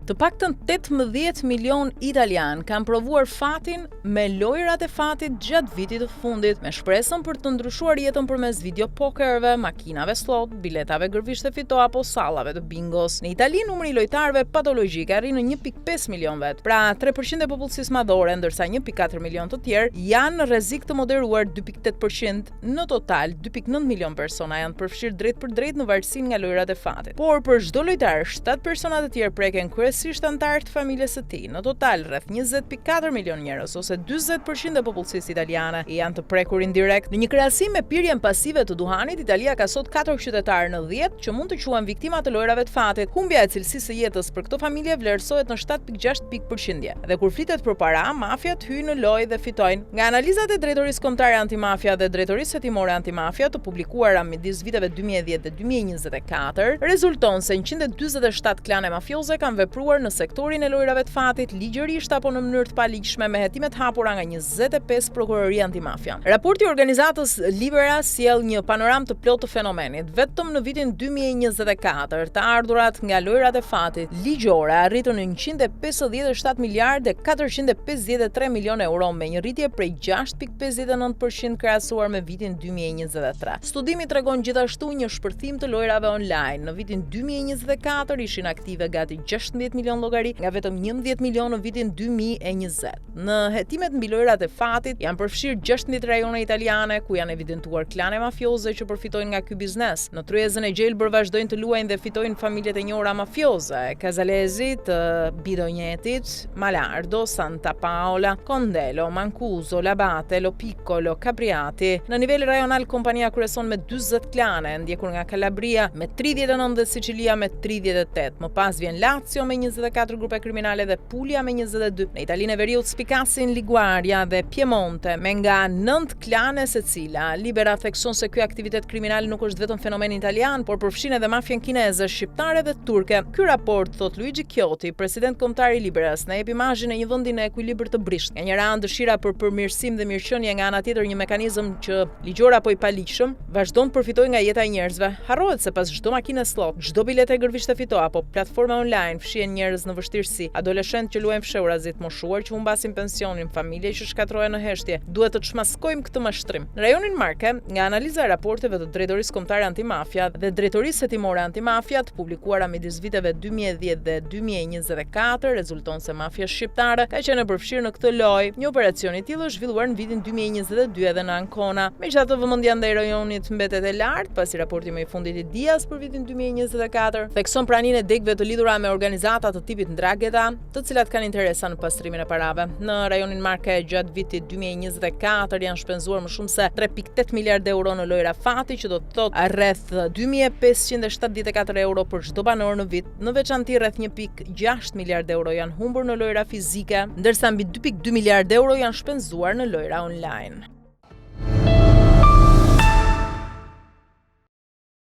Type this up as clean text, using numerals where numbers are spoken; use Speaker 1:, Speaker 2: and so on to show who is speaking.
Speaker 1: Të paktën 18 milionë italianë kanë provuar fatin me lojërat e fatit gjatë vitit të fundit, me shpresën për të ndryshuar jetën përmes video pokerëve, makinave slot, biletave gërvishte fito apo sallave të bingos. Në Itali, numri i lojtarëve patologjikë arrin në 1.5 milion vetë, pra 3% e popullsisë madhore, ndërsa 1.4 milion të tjerë janë në rrezik të moderuar 2.8%. Në total, 2.9 milion persona janë përfshirë drejtpërdrejt në varësinë nga lojërat e fatit. Por për çdo lojtar, 7 persona të tjerë preken kryesisht anëtarë të familjes së tij. Në total, rreth 20.4 milion njerëz ose 40% e popullsisë italiane janë të prekur indirekt. Në një krahasim me pirjen pasive të duhanit, Italia ka sot 4 qytetarë në 10 që mund të quhen viktima të lojërave të fatit. Humbja e cilësisë së jetës për këto familje vlerësohet në 7.6 pikë përqindje. Dhe kur flitet për para, mafiat hyjnë në lojë dhe fitojnë. Nga analizat e Drejtorisë Kombëtare Antimafia dhe Drejtorisë Hetimore Antimafia të publikuara midis viteve 2010 dhe 2024, rezulton se 147 klane mafioze kanë vepruar në sektorin e lojërave të fatit ligjërisht apo në mënyrë të paligjshme me hetime të hapura nga 25 prokurori antimafia. Raporti i organizatës Libera sjell një panoramë të plotë të fenomenit. Vetëm në vitin 2024, të ardhurat nga lojërat e fatit ligjore arritën në 157 miliardë e 453 milionë euro me një rritje prej 6.59% krahasuar me vitin 2023. Studimi tregon gjithashtu një shpërthim të lojërave online. Në vitin 2024 ishin aktive gati 16 milion llogari nga vetëm 11 milion në vitin 2020. Në hetimet mbi lojërat e fatit janë përfshirë 16 rajone italiane ku janë evidentuar klane mafioze që përfitojnë nga ky biznes. Në tryezën e gjelbër vazhdojnë të luajnë dhe fitojnë familjet e njohura mafioze, Casalesi, të Bidognetit, Malardo, Santa Paola, Condello, Mancuso, Labate, Lo Piccolo, Capriati. Në nivel rajonal kompania kryeson me 40 klane, ndjekur nga Calabria me 39 dhe Sicilia me 38. Më pas vjen Lazio me 24 grupe kriminale dhe Puglia me 22. Në Italinë e Veriut spikasin Liguria dhe Piemonte me nga 9 klane secila. Libera thekson se ky aktivitet kriminal nuk është vetëm fenomen italian, por përfshin edhe mafien kineze, shqiptare dhe turke. Ky raport, thotë Luigi Chiotti, president kombëtar i Liberas, na jep imazhin e një vendi në ekuilibër të brishtë. Nga njëra anë dëshira për përmirësim dhe mirëqenie, nga ana tjetër një mekanizëm që ligjor apo i paligjshëm, vazhdon të përfitojë nga jeta e njerëzve. Harrohet se pas çdo makine slot, çdo bilete gërvishte fito apo platforme online fshihen njerëz në vështirësi, adoleshentë që luajnë fshehurazi, të moshuar që humbasin pensionin, familje që shkatërrohen në heshtje. Duhet të çmaskojmë këtë mashtrim. Në rajonin Marke, nga analiza e raporteve të Drejtorisë Kombëtare Antimafia dhe Drejtorisë Hetimore Antimafia, të publikuara midis viteve 2010 dhe 2024, rezulton se mafia shqiptare ka qenë e përfshirë në këtë lojë. Një operacion i tillë është zhvilluar në vitin 2022 edhe në Ancona. Megjithatë, vëmendja ndaj rajonit mbetet e lartë, pasi raporti më i fundit i DIA-s për vitin 2024 thekson praninë e degëve të lidhura me organizata të tipit Ndrangheta, të cilat kanë interesa në pastrimin e parave. Në rajonin Marke gjatë vitit 2024 janë shpenzuar më shumë se 3.8 miliard euro në lojra fati, që do të thotë rreth 2574 euro për çdo banor në vit. Në veçanti rreth 1.6 miliard euro janë humbur në lojra fizike, ndërsa mbi 2.2 miliard euro janë shpenzuar në lojra online.